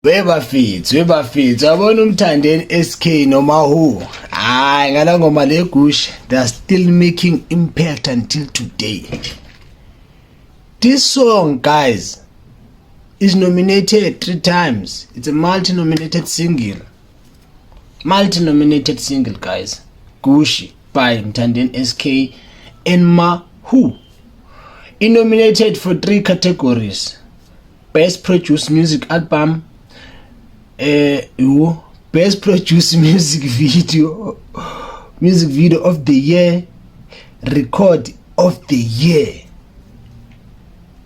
Webafethu, webafethu, yabona uMthandeni SK noMawhoo. Hayi ngala ngoma le Gushi, they are still making impact until today. This song, guys, is nominated three times. It's a multi-nominated single. Multi-nominated single, guys. Gushi by Mthandeni SK and Mawhoo. It nominated for three categories. Best Produced Music Album, Best Produced Music Video, Music Video of the Year, Record of the Year.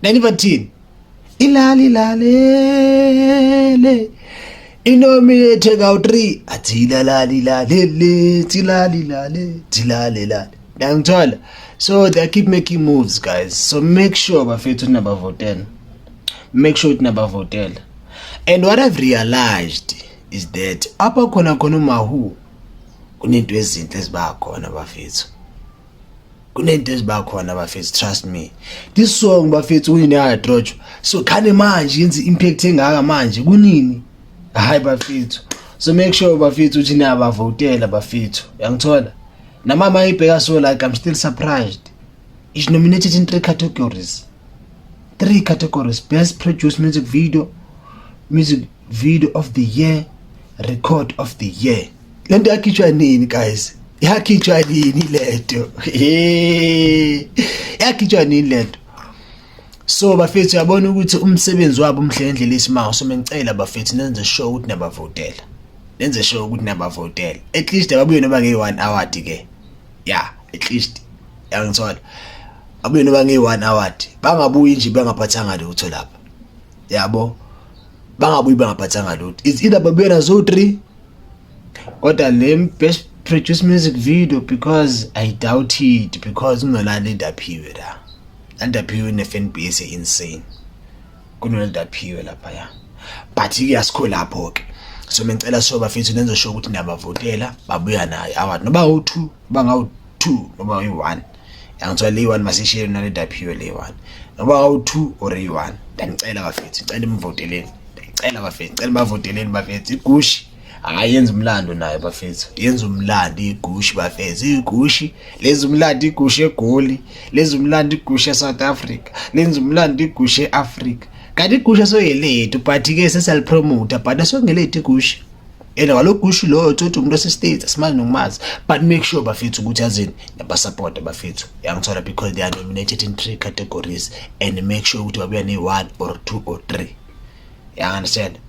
Nani bathini? Ilali lalele. Inominated kawu 3 athi lalali lalele tilali lale tilale lale. Ngiyangithola. So they keep making moves, guys. So make sure, bafethu, nabavotela. Make sure ukuthi nabavotela. And what I've realized is that apha khona khona uMawhoo kunento ezinhle eziba khona, bafethu. Kunento eziba khona, bafethu, trust me. This song, bafethu, uyini yadrotshwa. So khane manje yenza impact engaka manje kunini? Hayi bafethu. So make sure, bafethu, ukuthi niyabavotela, bafethu. Uyangithola? Namama ibheka, so like, I'm still surprised. It's nominated in three categories. Three categories: best produced music video, music video of the year, record of the year. Lento yakhitshwa nini, guys? Yakhitshwa nini lento? Yakhitshwa nini lento? So bafethu, uyabona ukuthi umsebenzi wabo umhle ngendlela esimanga. So mengicela, bafethu, nenze sure ukuthi nabavotela. Nenze sure ukuthi nabavotela. At least ababuye noma nge-one award ke. Yeah, at least yangithola. Abuye noma nge-one award. Bangabuyi nje bengaphathanga lutho lapha. Yabo? Bangabuyi bengaphathanga lutho. It's either babuye nazo 3, kodwa le best produced music video, because I doubt it, because unoLinda Aphiwe la. Linda Aphiwe ne fan base insane. KunoLinda Aphiwe lapha ya. But ke asikho lapho ke. So mengicela, so bafethu, nenze sure ukuthi niyabavotela, babuya nayo award noba u2, bangawu2 noba uyi1. Yangithola le 1 masishiye noLinda Aphiwe le 1. Noba u2 or i1. Ngicela, bafethu, ngicela imvoteleni. Ngicela, bafethu, ngicela bavoteleni, bafethu, iGushi. Hayi, yenza umlando nayo, bafethu, yenza umlando iGushi, bafethu, iGushi lenza umlando, iGushi eGoli lenza umlando, iGushi eSouth Africa lenza umlando, iGushi eAfrica. Kanti iGushi asoyelethu, but ke sesiyalipromote, but asongelethu iGushi and kaloku Gushi loyo thothi umuntu ose-States, asimazi nokumazi. But make sure, bafethu, ukuthi yazini nabasupport, bafethu, yangithola, because they are nominated in three categories and make sure ukuthi babuya ne-one or two or three, you understand?